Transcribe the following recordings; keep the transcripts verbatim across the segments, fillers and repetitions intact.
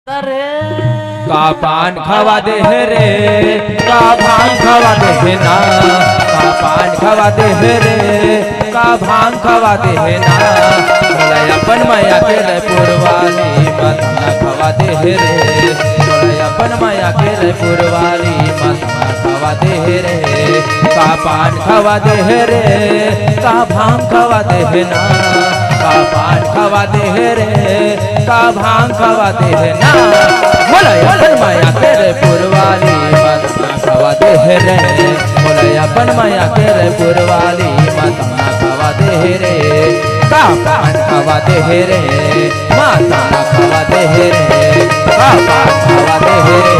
का पान खवा दे हे रे, का भांग खवा दे हे ना। का पान खवा दे हे रे, का भांग खवा दे हे ना। मोला अपन मया के रयपुर वाली मत ना खवा दे हे रे, मोला अपन मया के रयपुर वाली मत ना खवा दे हे रे। का पान खवा दे हे रे, का भांग खवा दे हे ना। का पान खवा दे हे रे, का भांग खवा दे हे ना। मोला अपन मया के रयपुर वाली मत ना खवा दे हे रे, मोला अपन मया के रयपुर वाली मत ना खवा दे हे रे। का पान खवा दे हे रे, माता ना खवा दे हे रे। का पान खवा दे हे रे,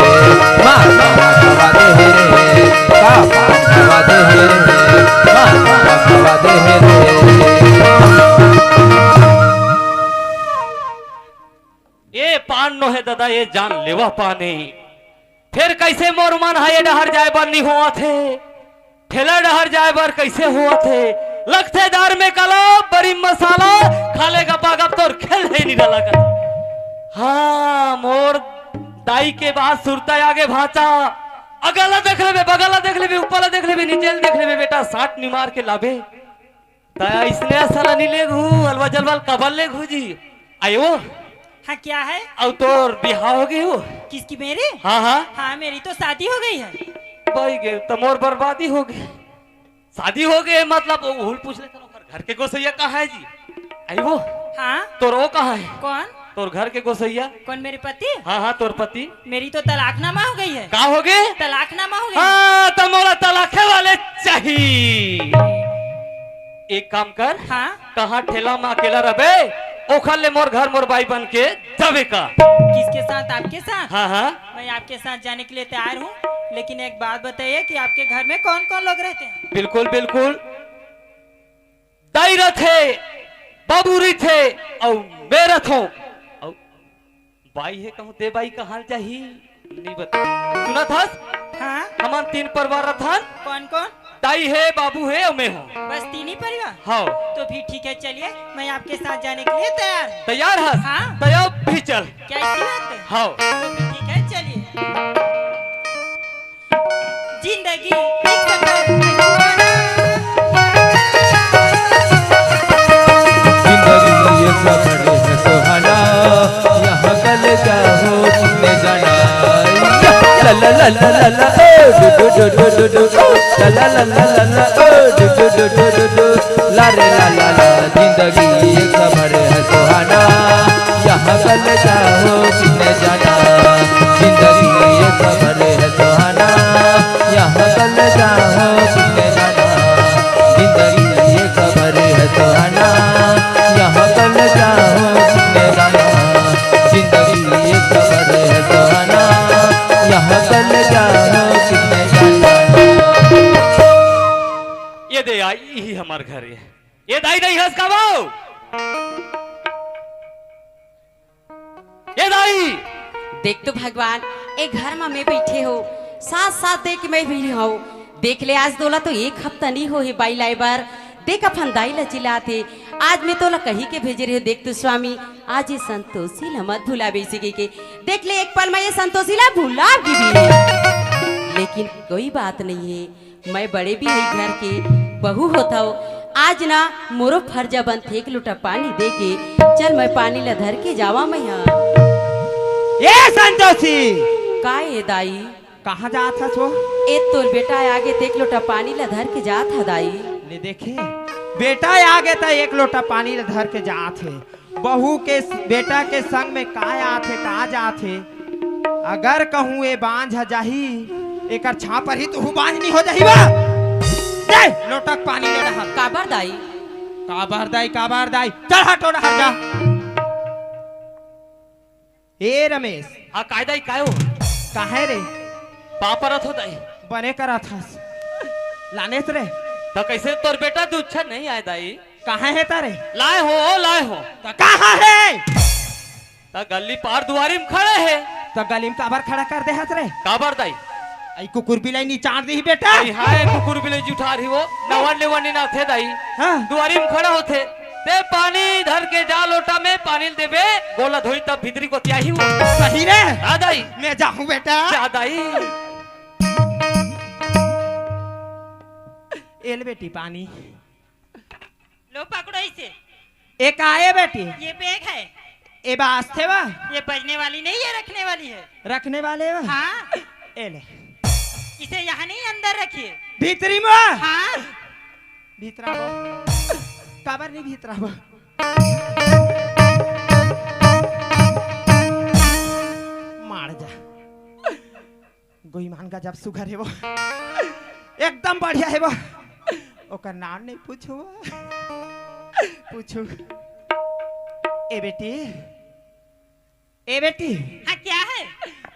माता ना खवा दे हे रे। का पान खवा दे हे रे, माता ना खवा दे हे रे। ए पान नोहे ददा, ए जानलेवा पान ए। फेर कइसे मोर मन ह ए डहर जाय बर नी होवत हे? ठेला डहर जाय बर कइसे होवत हे? लगथे दार में काला बरी मसाला, खा ले गपा गप तोर खेल हे नी डला कर। हाँ, मोर दाई के बात सुरता आगे भांचा। अगल ला देख लेबे, बगल ला देख लेबे, ऊपर ला देख लेबे, नीचे ला देख लेबे, बेटा, साट नी मार के लाबे। त अइसने साला नी लेगहू, अलवा जलवा ल काबर लेगहू जी? आयो। हाँ, क्या है? अउ तोर बिहाव हो गे हो? किसकी, मेरी? हाँ, हाँ। हाँ, मेरी तो शादी हो गई है। बई गे, त मोर बर्बादी हो गे। शादी हो गे मतलब, ओ हुल पूछ ले, तोर घर के गोसैया कहाँ है जी? आई वो? हाँ। तोर वो कहाँ है? कौन? तोर घर के गोसैया। कौन, मेरे पति? हाँ, हाँ, तोर पति। मेरी तो तलाकनामा हो गई है। का हो गे? तलाकनामा हो गई। हाँ, त मोला तलाके वाले चाही। एक काम कर, हाँ? कहाँ ठेला में अकेला रबे, ओखर ले मोर घर मोर बाई बन के जाबे का। किसके साथ? आपके साथ? हाँ, हाँ। मैं आपके साथ जाने के लिए तैयार हूँ, लेकिन एक बात बताइए कि आपके घर में कौन-कौन लोग रहते हैं? बिल्कुल, बिल्कुल। दाई रथे, बाबू रथे, अउ मैं रथों। अउ बाई हे कहूँ, ते बाई कहाँ जाही? नहीं बता। सुनत हस? हाँ? हमन तीन परिवार रथन। कौन कौन? दाई हे, बाबू हे अउ मैं हूँ। बस तीन ही परिवार? हाँ। तो भी ठीक है, चलिए, मैं आपके साथ जाने के लिए तैयार हूँ। तैयार हस? हाँ। तो अब भी चल। क्या ऐसी बात है? हाँ। तो भी ठीक है, चलिए। जिंदगी एक सफर है सुहाना। जिंदगी ये सफर है सुहाना, यहाँ कल क्या हो किसने जाना। ला ला ला ला ला ला, ओ do do do do do do, ला ला ला ला ला ला, ओ do do do do do do, ला रे ला ला ला। जिंदगी ये सफर है सुहाना, यहाँ कल क्या हो किसने जाना। जिंदगी ये सफर है सुहाना, यहाँ कल क्या हो किसने जाना। जिंदगी ये सफर है सुहाना, यहाँ कल क्या हो किसने जाना। जिंदगी ये सफर है सुहाना, यहाँ कल क्या हो किसने जाना। ये दे आई, यही हमार घर है। ये दाई नहीं हंस का वो। ए दाई! देख तो भगवान, ए घर म मैं बइठे हंव, साथ साथ दे के मैं भी हंव। देख ले, आज तोला तो एक हफ्ता नइ होहे बाई लाय बर। देख अपन दाई ला चिल्लात हे, आज मैं तोला कहि के भेजे रहेंव, देख तो स्वामी, आज ए संतोषी ला मत भुलाबे अइसे कहिके। देख ले, एक पल म ए संतोषी ला भुला गे भी। लेकिन कोई बात नइ हे, मैं बड़े बिहाई घर के बहू होत हंव, आज ना मोरो फर्जा बनथे एक लोटा पानी दे के। चल मैं पानी ला धर के जावंव मैं हा। ए संतोषी! का ए दाई? कहाँ जात हस वो? ए तोर बेटा आगे त एक लोटा पानी ला धर के जात हंव दाई। ले देखे, बेटा आगे त एक लोटा पानी ला धर के जात हे। बहू के स-, बेटा के संग में का आथे, का जाथे? अगर कहूँ ए बांझ ह जाही, एकर छांव परही त हू बांझ नइ हो जाही बा। दे, लोटा के पानी ले डहर। काबर दाई? काबर दाई, काबर दाई? चल हट ओ डहर जा। ए रमेश। हाँ, काय दाई, काय हो? काहे रे? पाँव परत हंव दाई। बने करत हस। लानेस रे। त कइसे तोर बेटा दूध छन नइ आय दाई? कहाँ हे त रे? लाय हंव, लाय हंव। त कहाँ हे? त गली पार दुवारी म खड़े हे। त गली म काबर खड़ा कर दे हस रे? काबर दाई? अई कुकुर बिलई निचार दिही बेटा। अई हाय कुकुर बिलई जुठार ही वो। नवन लेवन नइ नाथे दाई। हाँ। दुवारी म खड़ा होथे। ते पानी धर के जा लोटा में पानी ल देबे, गोला धोई तब भीतरी गोतियाही वो। सही रे। आ दाई। मैं जाहूँ बेटा। जा दाई। ए ले बेटी पानी। लो पकड़ो इसे। ए का ए बेटी? ये बैग है। ए बास्ते बा? ये बजने वाली नहीं है, रखने वाली है। रखने वाले बा? हाँ। ए ले। इसे यहाँ नहीं, अंदर रखिए। भीतरी में? हाँ। भीतराबो। काबर नहीं भीतराबो? मार जा। गोईमान गजब सुघर हे वो। एकदम बढ़िया हे वो। ओकर नाम नहीं पूछो। पूछू। ए बेटी, ए बेटी। हाँ, क्या है?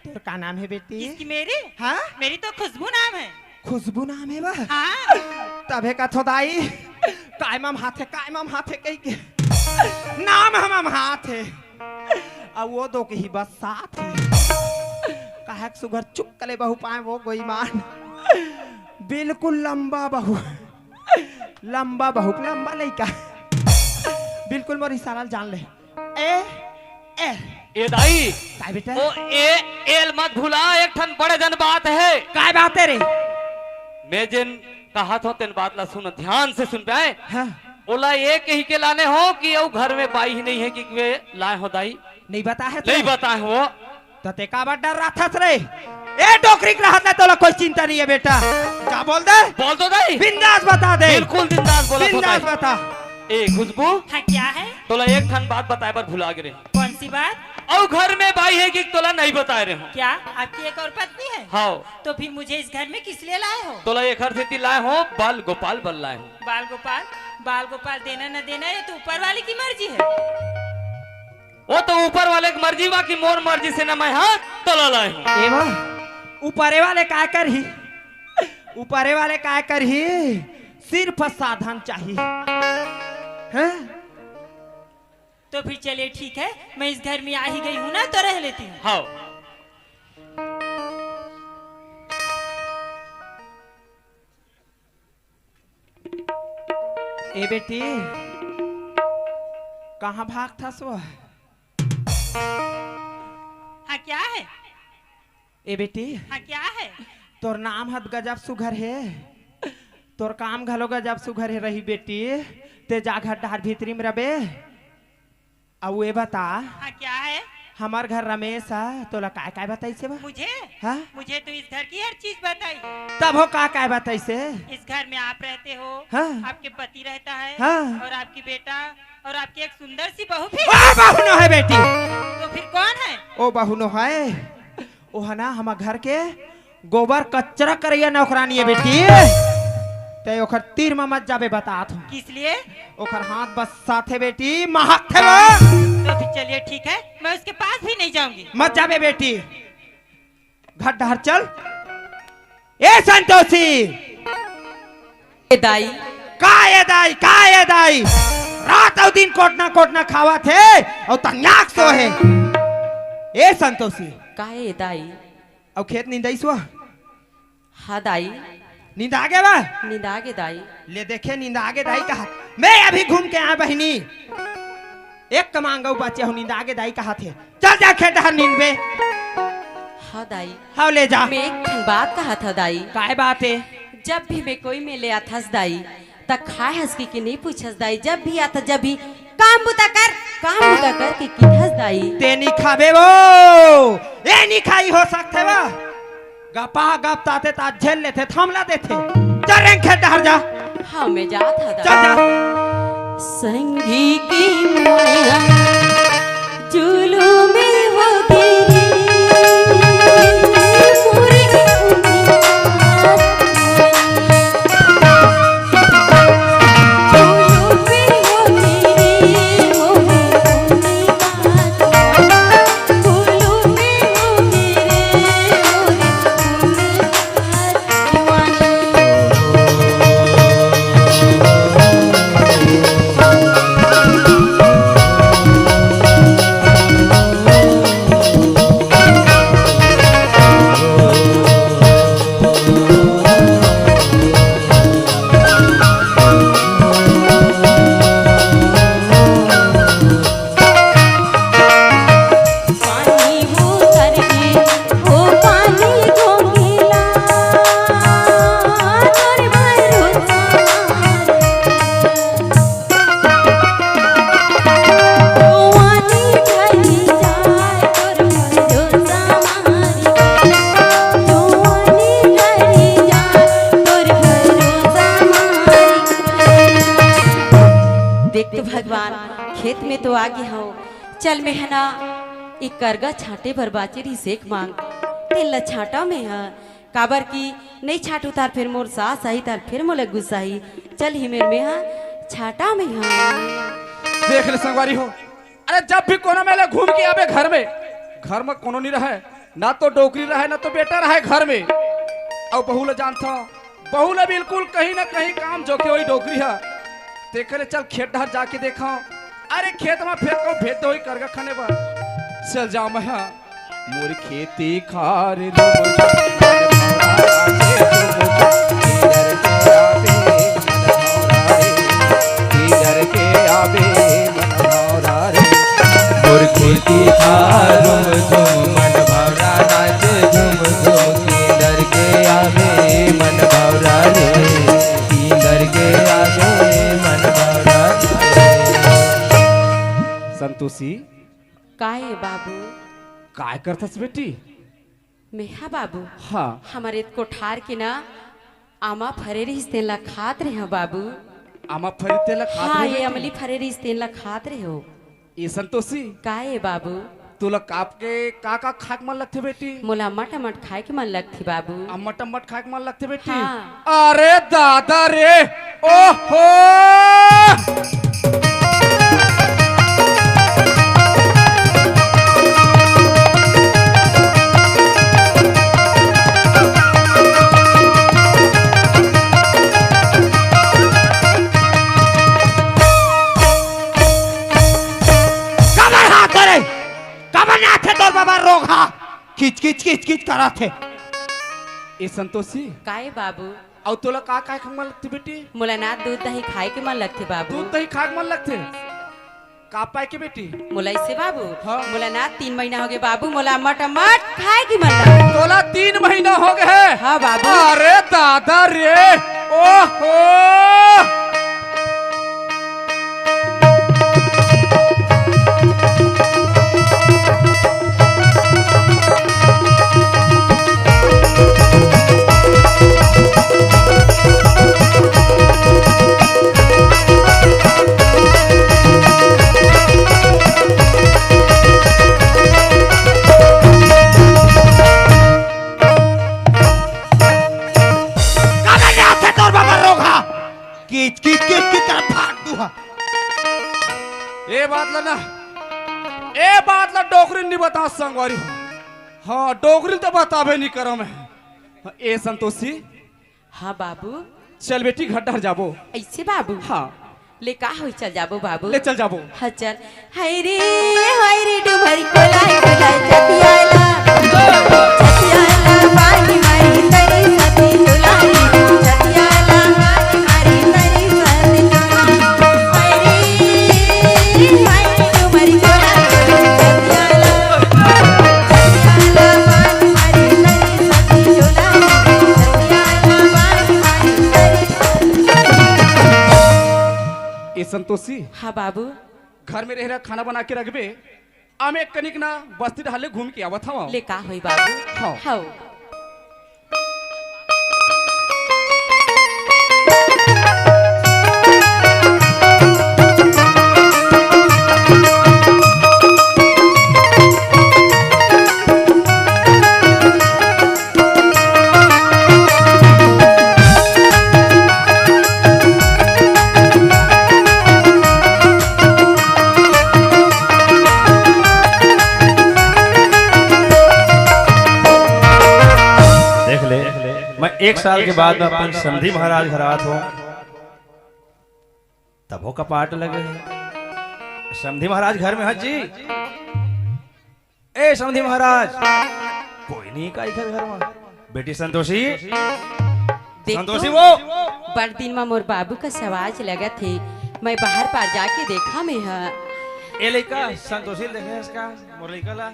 तोर का नाम हे बेटी? किसकी, मेरी? हाँ? मेरी तो खुशबू नाम है। खुशबू नाम हे बा? हाँ। तभे कथो दाई, काय मम हाथे, काय मम हाथे कही के। नाम हमम हाथे। अब वो दो के ही बस साथ हे। काहे के सुघर चुक कले बहू पाए वो गोईमान। बिल्कुल लंबा बहू। लंबा बहू, लंबा लइका। बिल्कुल मोर इशारा ल जान ले। ए, ए। ए दाई। काय बेटा? ओ ए, एल मत भुला, एक ठन बड़े जन बात हे। काय बात हे रे? मैं जेन कहत हों तेन बात ला सुन, ध्यान से सुन पाए। हाँ। ओला ए कही के लाने हों कि अउ घर में बाई ही नहीं हे कि मैं लाए हों दाई? नहीं बताए हे नहीं तैं? बताए हों। त तैं काबर डर्राथस रे? ए डोकरी के रहत ले तोला कोई चिंता नहीं हे बेटा। जा बोल दे। बोल दो दाई। बिंदास बता दे। बिल्कुल बिंदास बोलत हों बिंदास दाई। बता। ए खुशबू। हाँ, क्या है? तोला एक ठन बात बताए बर भुला गे रेहें। कौन सी बात? अउ घर में बाई हे कि तोला नहीं बताए रेहें। क्या आपकी एक और पत्नी है? हाँ। तो फिर मुझे इस घर में किस लिए लाए हो? तोला एखर सेती लाए हों, बाल गोपाल बर लाए हों। बाल गोपाल, बाल गोपाल देना न देना ये तो ऊपर वाले की मर्जी है। वो तो ऊपर वाले के मर्जी बा कि मोर मर्जी से न मैं हा तोला लाए हों। ए बा, ऊपरे वाले काय करही? ऊपरे वाले काय करही? सिर्फ साधन चाहिए। हैं? तो फिर चलिए ठीक है, मैं इस घर में आ ही गई हूँ ना, तो रह लेती हूँ। हाँ। ए बेटी, कहाँ भागथस वो? हाँ, क्या है? ए बेटी, हाँ, क्या है? तोर नाम हत गजब सुघर हे, तोर काम घलो गजब सुघर हे रही बेटी। तैं जा घर डहर भीतरी में रबे। अउ ए बता, हाँ, क्या है? हमर घर रमेश ह, तोला काय काय बताइस हे बा? मुझे? हाँ? मुझे तो इस घर की हर चीज बताई। तब हो का काय बताइस हे? इस घर में आप रहते हो, हाँ। आपके पति रहता है, हाँ। और आपकी बेटा, और आपकी एक सुंदर सी बहू भी। ओ बहू नो हे बेटी। तो फिर कौन है? ओ बहू नो हे, ओ हे ना हमर घर के गोबर कचरा करइया नौकरानी हे बेटी। तैं ओखर तीर म मत जाबे, बतात हूँ। किस लिए? ओखर हाथ बस्साथे बेटी, महकथे वो। तो फिर चलिए ठीक है, मैं उसके पास भी नहीं जाऊंगी। मत जाबे बेटी, घर डहर चल। ए संतोषी। ए दाई। का ए दाई, का ए दाई? रात अउ दिन कोटना कोटना खावत हे अउ तंगनाक सो हे। ए संतोषी। का ए दाई? अउ खेत निंदाइस वो? हाँ दाई। निंदा गे बा? निंदा गे दाई। ले देखे, निंदा गे दाई कहत। मैं अभी घूम के आए बहिनी। एक कमांग अउ बचे हो, निंदा गे दाई कहत हे। चल जा खेत डहर निंदबे। हाँ दाई। हाँ ले जा। मैं एक ठन बात कहत हँव दाई। काय बात हे? जब भी मैं कोई मेर ले आथस दाई, त खाए हस कि, कि नहीं पूछस दाई, जब भी आथस जब भी काम बुता कर, काम बुता कर कि किथस दाई। तैं नहीं खाबे वो, ए नहीं खाई हो सकथे वो। गपा गप ताते तात झेल लेथे, थामला देथे। चल रेंग खेत डहर जा। हाँ, मैं जात हँव चल जा। दाई। संगी की माया जुलुम हो गे। खेत में तो आ गे हव। चल मेंहा ना, एक करगा छांटे बर बाचे रिहिस एक मांग, तेन ला छांटा मेंहा। काबर कि नइ छांटहूं त फेर मोर सास आही त फेर मोला गुस्साही। चल हिमेर मेंहा छांटा मेंहा। देख ले संगवारी हो, अरे जब भी कोनो मेर ले घूम के आबे घर में, घर में कोनो नइ रहय, ना तो डोकरी रहय, ना तो बेटा रहय घर में। अउ बहू ल जानथव, बहू ल बिल्कुल कहीं ना कहीं काम जोखे होही डोकरी ह। तेकर ले चल खेत डहर जाके देखव। अरे खेत म फेर कहूं भेज दे होही करगा खने बर। चल जावं मेंहा। मोर खेती खार रुम झुम, मन भौरा नाचे झुम झुम, किंजर के आबे मन भौरा रे, किंजर के आबे मन भौरा रे। मोर खेती खार रुम झुम, मन भौरा नाचे झुम झुम, किंजर के आबे मन भौरा रे, किंजर के आबे मन भौरा रे। संतोषी, काय ए बाबू? काय करथस बेटी? मेंहा बाबू, हाँ। हमर ए कोठार के ना आमा फरे रिहिस तेन ला खात रेहेंव बाबू। आमा फरे तेन ला खात हाँ, रेहे ए बेटी? अमली फरे रिहिस तेन ला खात रेहेंव। ए संतोषी, काय ए बाबू? तोला काप के का का खाए के मन लगथे बेटी? मोला अम्मट अम्मट खाए के मन लगथे बाबू। अम्मट अम्मट खाए के मन लगथे बेटी? हाँ। अरे दादा रे, ओहो! काबर हाथ धरे? काबर नाथे तोर बाबा रोग हा? किच किच किच किच करत हे। ए संतोषी, काय बाबू? अउ तोला का खाए के मन लगथे बेटी? मोला ना दूध दही खाए के मन लगथे बाबू। दूध दही खाए के मन लगथे? का पाए के बेटी? मोला अइसे बाबू, हाँ। मोला ना तीन महीना होगे बाबू, मोला अम्मट अम्मट खाए के मन लगथे। तोला तीन महीना होगे हे? हाँ बाबू। अरे दादा रे, ओहो! काबर नाथे तोर बाबा रोग हा? किच किच किच किच कर फाड़ दूं हा। ए बात ला ना, ए बात ला डोकरी नइ बता संगवारी हो। हाँ, डोकरी तो बताबे नइ करंव मैं। हाँ, ए संतोषी। हाँ बाबू। चल बेटी, घर डहर जाबो। अइसे बाबू? हाँ। ले का होही, चल जाबो बाबू। ले चल जाबो। हाँ चल। हाय रे, हाय रे, डुमर कोलाय कोलाय चतियाला, चतियाला, बानी मारी तरी सती झुलाई, चतियाला, बानी मारी तरी सती झुलाई। हाय रे, हाय रे, डुमर कोलाय कोलाय चतियाला, चतियाला, बानी मारी तरी सती झुलाई, चतियाला, बानी मारी तरी ए संतोषी, हाँ बाबू। घर में रह रह खाना बना के रखबे, अमे कनिक ना बस्ती डहर ले घूम के आवत हवं। ले का होही बाबू? हाँ। हव। देख ले, मैं एक साल के बाद में अपन समधी महाराज घर आत हवं, तभो कपाट लगे हे। समधी महाराज घर में हस जी? ए समधी महाराज, कोई नहीं का इधर घर में? बेटी संतोषी, देखो, संतोषी वो। बड़ दिन में मोर बाबू का सवाज लगत हे, मैं बाहर पार जाके देखा मैं हा। ए लइका, संतोषी ल देखे हस का? मोर लइका ला।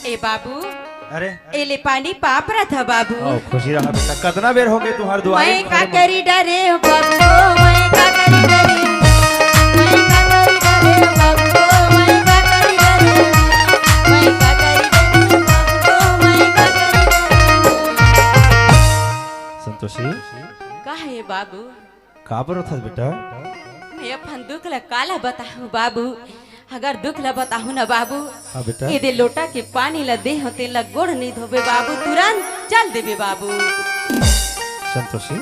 ए बाबू, अरे। ए ले पानी पाप रहा था बाबू। ओ, खुशी रहा बेटा, कतना बेर होगे तुंहर दुआरी मैं का करी डरे हो बाबू, मैं का करी डरे, मैं का करी डरे हो बाबू, मैं का करी डरे, मैं का करी डरे हो बाबू, मैं का करी डरे। संतोषी। का हे बाबू? का बरोथस बेटा? मैं अपन दुख ल काला बताहूं बाबू, अगर दुख ल बताहूं ना बाबू, हाँ बेटा। एदे लोटा के पानी ल देहूं, तेला गोड़ नइ धोबे बाबू, तुरंत चल देबे बाबू। संतोषी,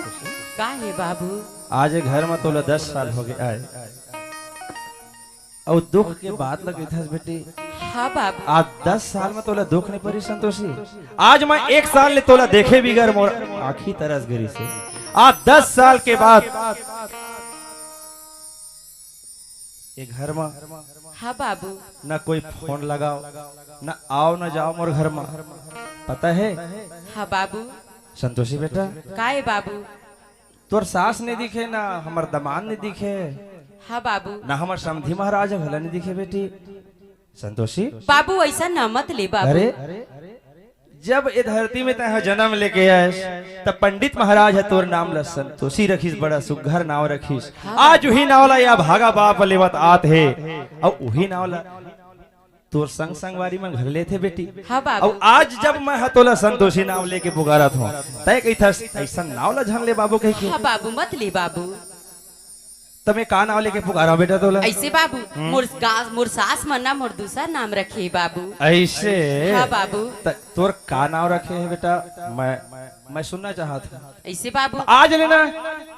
का हे बाबू? आज ए घर म तोला दस साल होगे आय, अउ दुख के बात ल कहिथस बेटी। हाँ बाबू। आज दस साल म तोला दुख नइ परी संतोषी। आज मैं एक साल ले तोला देखे बिगर मोर आँखी तरस गे रिहिसे। आज दस साल के बाद ए घर म हाँ बाबू। न कोई फोन लगाव, न आव न जाव मोर घर म, पता हे? हाँ बाबू। संतोषी बेटा। का हे बाबू? तोर सास नइ दिखे, न हमर दमाद नइ दिखे। हाँ बाबू। न हमर समधी महाराज घला नइ दिखे बेटी। संतोषी। बाबू, अइसन नाव मत ले बाबू। अरे, जब ए धरती में तैं ह जनम लेके आयस, त पंडित महाराज ह तोर नाम ल संतोषी रखिस, बड़ा सुग्घर नाव रखिस। हाँ। आज उही नाव ल ए अभागा बाप लेवत आत हे, अउ उही नाव ल तोर संग संगवारी मन घला लेथे बेटी। हाँ बाबू। अउ आज जब मैं ह तोला संतोषी नाव लेके पुकारत हंव, तैं कहिथस अइसन नाव ल झन ले बाबू कहिके। हाँ बाबू, मत ले बाबू। त मैं का नाव लेके पुकारंव बेटा तोला? अइसे बाबू, हम्म। मोर गा-, मोर सास मन ना मोर दूसर नाम रखे बाबू। अइसे? हाँ बाबू। त तोर का नाव रखे हे बेटा? मैं, मैं सुनना चाहत हंव। अइसे बाबू। आज ले ना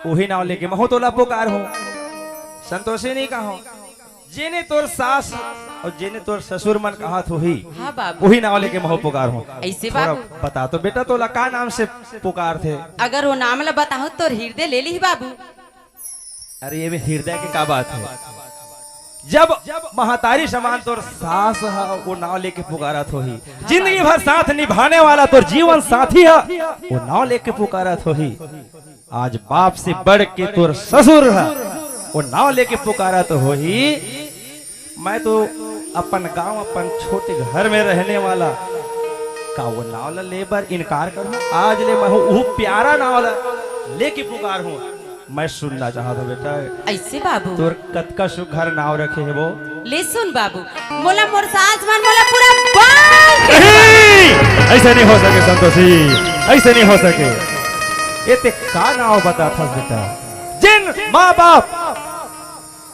उही नाव लेके महूं तोला पुकारहूं। संतोषी नइ कहंव। जेने तोर सास अउ जेने तोर ससुर मन कहत होही, हाँ बाबू। उही नाव लेके महूं पुकारहूं। अइसे थोड़ा बाबू। बता तो बेटा तोला का नाम से पुकारथे? अगर ओ नाम ल बताहूं त तोर हिरदे ले लिही बाबू। अरे, एमे हिरदे के का बात हे? जब महतारी समान तोर सास ह ओ नाव लेके पुकारत होही, जिंदगी भर साथ निभाने वाला तोर जीवन साथी ह ओ नाव लेके पुकारत होही, आज बाप से बढ़ के तोर ससुर ह ओ नाव लेके पुकारत होही, मैं तो अपन गांव, अपन छोटे घर में रहने वाला, का ओ नाव ल ले बर इनकार करहूं? आज ले महूं उहू प्यारा नाव ल लेके पुकारहूं। मैं सुनना चाहत हंव बेटा। अइसे बाबू। तोर कतका सुघर नाव रखे हे वो। ले सुन बाबू, मोला मोर सास मन मोला पूरा बांध के नहीं, अइसे नइ हो सके संतोषी, अइसे नइ हो सके। ए तें का नाव बताथस बेटा? जेन माँ बाप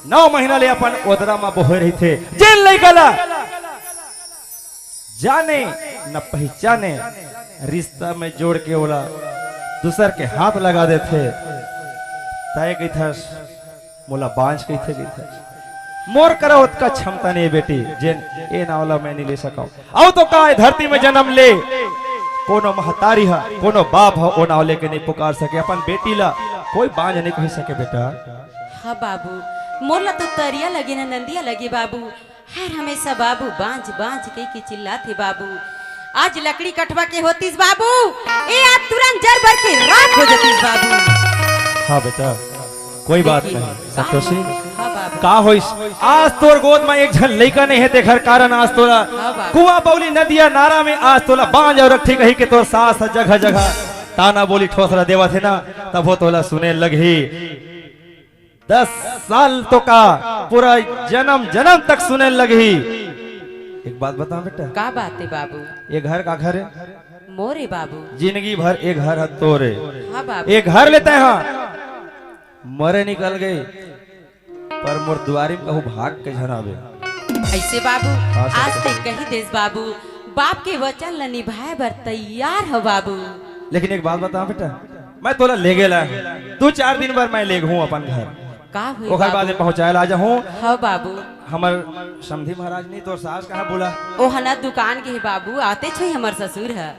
नौ महीना ले अपन ओदरा म बोहे रहिथे, जेन लइका ल जाने न पहिचाने, रिश्ता में जोड़ के ओला दूसर के हाथ लगा देथे, तैं कहिथस मोला बांझ कहिथे, कहिथस। मोर करा ओतका क्षमता नइ हे बेटी, जेन ए नाव ल मैं नइ ले सकंव। अउ तो का ए धरती में जनम ले कोनो महतारी ह, कोनो बाप ह ओ नाव लेके नइ पुकार सके अपन बेटी ल, कोई बांझ नइ कहि सके बेटा। हाँ बाबू, मोर ला तो तरिया लगे ना नंदिया लगे बाबू, हर हमेशा बाबू बांझ बांझ कहिके चिल्लाथे बाबू। आज लकड़ी कटवा के होतिस बाबू, ए आज तुरंत जर बर के राख हो जतिस बाबू। हाँ बेटा, कोई बात नहीं। संतोषी, हाँ बाबू। का होइस? आज तोर गोद म एक झन लइका नइ हे, तेखर कारण आज तोला हाँ बाबू। कुआं बउली नदिया नारा में आज तोला बांझ अउ रट्ठी कहिके तोर सास ह जगह जगह ताना बोली ठोसरा देवत हे ना, तभो तोला सुने लगही। दस साल तो का, पूरा जनम जनम तक सुने लगही। एक बात बता बेटा। का बात हे बाबू? ए घर काखर हे? मोरे बाबू। जिंदगी भर ए घर ह तोरे। हाँ बाबू। ए घर ले तैं ह मरे निकल गे, पर मोर दुवारी म कहूं भाग के झन आबे। अइसे बाबू, हाँ, सच आज कहे। तैं कहि देस बाबू, बाप के वचन ल निभाए बर तैयार हंव बाबू। लेकिन एक बात बता बेटा, मैं तोला लेगे ला हंव, दू चार दिन बर मैं लेगहूं अपन घर। का होही ओखर बाबू? बाद में पहुंचाए ला जाहूं। हाँ बाबू। हमर समधी महाराज नहीं, तोर सास कहाँ बोला? ओ हना दुकान गे हे बाबू, आतेच होही हमर ससुर ह।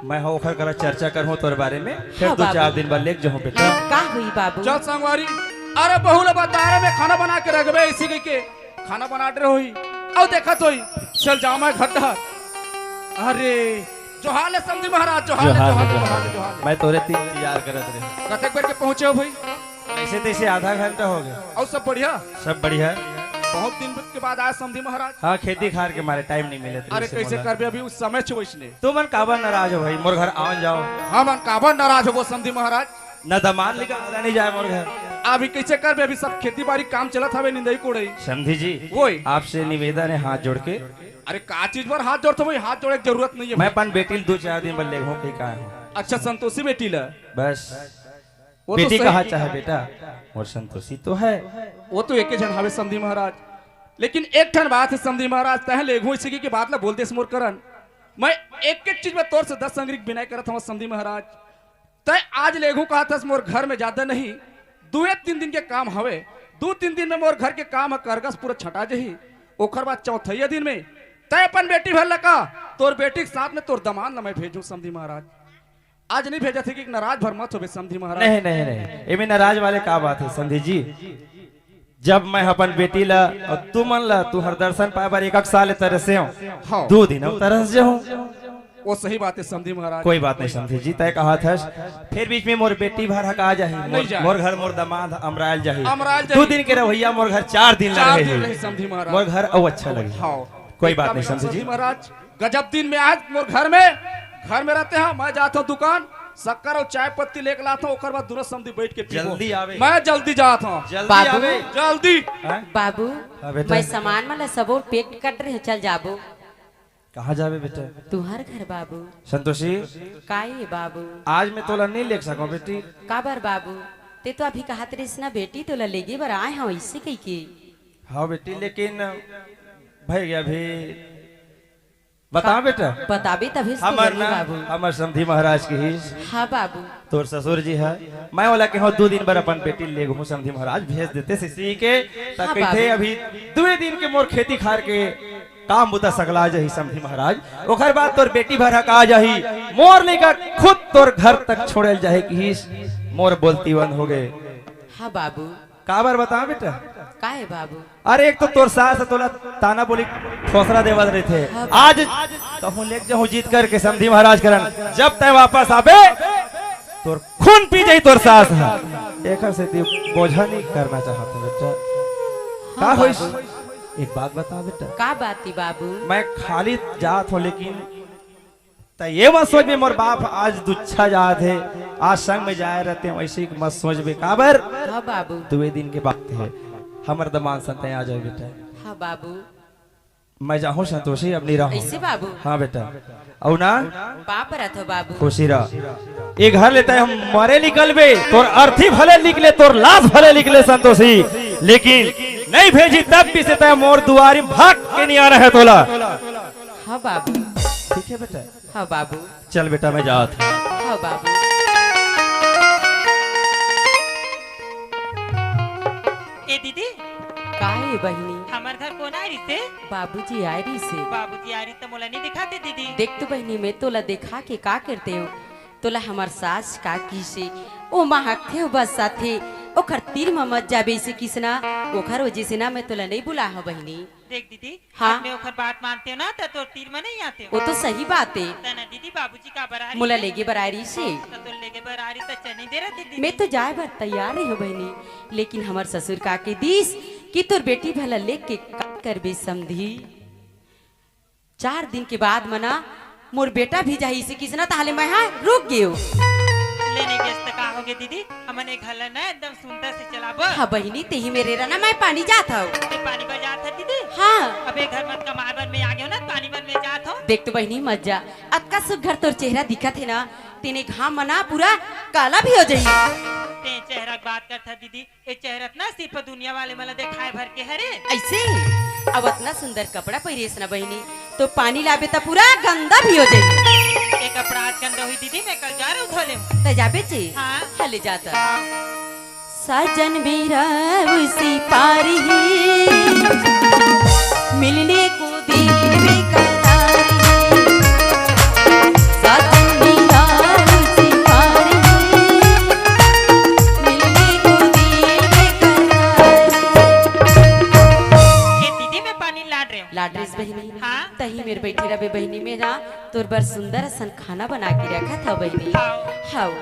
मैं ह ओखर करा चर्चा करहूं तोर बारे में, फिर हाँ दू बाबू। चार दिन बर लेग जाहूं बेटा। का होही बाबू? चल संगवारी, अरे बहू ला बता रहे मैं खाना बना के रखबे, अइसे कहिके खाना बना डरे होही, अउ देखत होही, चल जावं मैं घर डहर। अरे, जोहार ले समधी महाराज, जोहार ले, जोहार ले, जोहार ले, जोहार ले, जोहार ले। मैं तोरे तीर इंतजार करत रहेंव। कतेक बेर के पहुंचे हो भाई? अइसे तइसे आधा घंटा होगे। अउ सब बढ़िया? सब बढ़िया। बहुत दिन के बाद आय समधी महाराज। हाँ, खेती खार के मारे टाइम नइ मिलत रहिस हे मोला। अरे, कइसे करबे, अभी ओ समय हे वइसने। तुमन काबर नाराज हो भाई, मोर घर आवन जाव। हमन काबर नाराज होबो समधी महाराज? न दमाद लइका घला नइ जाय मोर घर। अभी कइसे करबे, अभी सब खेती बारी काम चलत हवे, निंदई कोड़ई। समधी जी, ओए। आपसे निवेदन हे हाथ जोड़ के। अरे का चीज बर हाथ जोड़थो भाई, हाथ जोड़े के जरूरत नइ हे। मैं अपन बेटी ल दू चार दिन बर लेगहूं कहिके आय हंव। अच्छा, संतोषी बेटी ल? बस। वो तो बेटी सही कहा चाहे बेटा, मोर संतोषी तो है। वो तो एके झन हावे समधी महाराज, लेकिन एक ठन बात है समधी महाराज, तैं लेघू इसी की बात ला बोल देस मोर करन। मैं एक एक चीज में तोर से दस अंगरी के बिनय करत हवं समधी महाराज। तैं आज लेघू कहत हस मोर घर में ज्यादा नहीं, दुए तीन दिन के काम हवे, दू तीन दिन में मोर घर के काम ह करगस पूरा छटा जही। ओकर बाद चौथैया दिन में तैं अपन बेटी भर लका, तोर बेटी के साथ में तोर दमांद ल मैं भेजूं समधी महाराज। आज नहीं भेजत हे कि नाराज भर मत होबे समधी महाराज। नहीं, नहीं, नहीं, एमे नाराज वाले का बात है समधी जी? जब मैं अपन बेटी ला अउ तुमन ला तुहर दर्शन पाए बर एक, एक साल तरसे हूँ, हाँ। दू दिन अब तरस जे हूँ। वो सही बात है समधी महाराज। कोई बात नहीं समधी जी, तय कहा था, फिर बीच में मोर बेटी भर हका जाही, मोर, नहीं जाए। मोर घर मोर दमांद अमरायल जाही। अमरायल दू जाही। दिन के रवैया मोर घर चार दिन ला चार रहे दिन ही। रही समधी महाराज। मोर घर अउ अच्छा लगी। हाँ। कोई बात नहीं समधी जी। समधी महाराज, गजब दिन में आज मोर घर में, घर में रहते हैं, मैं जाता हूँ दुकान, शक्कर अउ चाय पत्ती लेके लाता हूँ, ओकर बाद दूनों समधी बैठ के पीबो। जल्दी आवे। मैं जल्दी जाता हूँ। जल्दी बाबू। आवे। जल्दी। हैं? बाबू, हाँ बेटा। मैं सामान मन ला सबो पैक कर रहे, चल जाबो। कहाँ जाबे बेटा? तुहर घर बाबू। संतोषी। का ये बाबू? आज मैं तोला नहीं लेके सकूँ बेटी। काबर बाबू? ते तो अभी कहत रहिस ना बेटी, तोला लेगे बर आए हूँ इसे कही के। हाँ बेटी, लेकिन भाई अभी बता का-, बेटा। बताबे तभी से हमर बोली ना, बाबू। हमर समधी महाराज की ही। हाँ बाबू। तोर ससुर जी है, मैं ओला कहूँ दू दिन बर अपन बेटी ले घूमू समधी महाराज, भेज देते सिसी के, त हाँ कहिथे बाबू। अभी दुए दिन के मोर खेती खार के काम बुता सगला जही समधी महाराज, ओकर बाद तोर बेटी भर हका जाही, मोर लइका खुद तोर घर तक छोड़ल जाही किहिस, मोर बोलती बंद हो गए। हाँ बाबू। काबर बता बेटा? का है बाबू? अरे एक तो तोर सास तोला ताना बोली ठोसरा देवत रहिथे। हाँ। आज कहूँ लेके जाहूँ जीत करके समधी महाराज करन, जब तय वापस आबे तोर खून पी जाही तोर सास ह। एकर सेती बोझा नहीं करना चाहत हूँ बेटा। का हाँ होइस? बाबू। एक बात बता बेटा। का बात थी बाबू? मैं खाली जात हूँ लेकिन त ये मत सोचबे मोर बाप आज दुच्छा जात हे, आज संग में जाए रहते हैं, वैसे ही मत सोचबे। काबर? हाँ बाबू। दुए दिन के बात है, हमर दमान संग तय आ जाए बेटा। हाँ बाबू। मैं जाहूँ संतोषी, अब नहीं रहूँ। ऐसे बाबू? हाँ बेटा। अउ ना? पाप रथ हो बाबू। खुशी रह। ये घर लेता है हम मरे निकलबे, तोर अर्थी भले निकले, तोर लाश भले निकले संतोषी, लेकिन नहीं भेजी तब भी से तय मोर दुआरी भाग के नहीं आना है तोला। हाँ बाबू। ठीक है बेटा। हाँ बाबू। चल बेटा, मैं जात हूँ। हाँ बाबू। ए दीदी। का हे बहिनी? हमर घर कोन आय रिसे? बाबूजी आय रिसे। बाबूजी आय रिसे त मोला नहीं दिखाते दीदी। देख तो बहिनी, मैं तोला देखा के का करते हो? तोला हमर सास का किसे? ओ महकथे ओ बस साथे, ओखर तीर म मत जाबे इसे किसना, ओखर वजह से ना मैं तोला नहीं बुला हूँ बहिनी। देख दीदी, हाँ। आज मैं ओखर बात मानते हो ना, त तोर तीर में नहीं आते हो। वो तो सही बात है। त ना दीदी, बाबूजी का बरारी मोला से लेगे बरारी से। त तोर लेगे बरारी त चनी दे रहते दीदी। मैं तो जाए बर तैयार रही हूँ बहिनी, लेकिन हमर ससुर का के दीस कि तोर बेटी भला लेके का करबे समधी। चार दिन के बाद मना मोर बेटा भी जाही इसे किसना, ताहले मैं हाँ रुक गयो। ले नहीं गेस त का होगे दीदी, हमन ए घर ला ना एकदम सुंदर से चलाबो। हाँ बहिनी, तेही मेरे रहना, मैं पानी जात हूँ। ते पानी बर जात है दीदी? हाँ। अबे घर मत कमाए बर मैं आ गयो ना, पानी बर मैं जात हूँ। देख तो बहिनी मत जा, अतका सुघर तोर चेहरा दिखत है ना, तेने घाम मना पूरा काला भी हो जाही। ते चेहरा के बात करत है दीदी, ए चेहरा ना सिर्फ दुनिया वाले मन ला देखाए भर के हरे। ऐसे? अब अतना सुंदर कपड़ा पहिरेस ना बहिनी, तो पानी लाबे त पूरा गंदा भी हो जाई। ए कपड़ा आज गंदा हुई दीदी, मैं कल जा रहूं धो ले। त जाबे चे? हाँ। हले जाता। हाँ। साजन मेरा उसी पार ही मिलने को देर बेकरार है। साजन मेरा उसी पार ही मिलने को देर बेकरार है। ए दीदी, मैं पानी लाड रहे हूँ। लाड रहे बहिनी। हाँ। तही मेर बैठी रहबे बहिनी, मैं ना तोर बर सुंदर असन खाना बना के रखत हव बहिनी। हाँ। हव।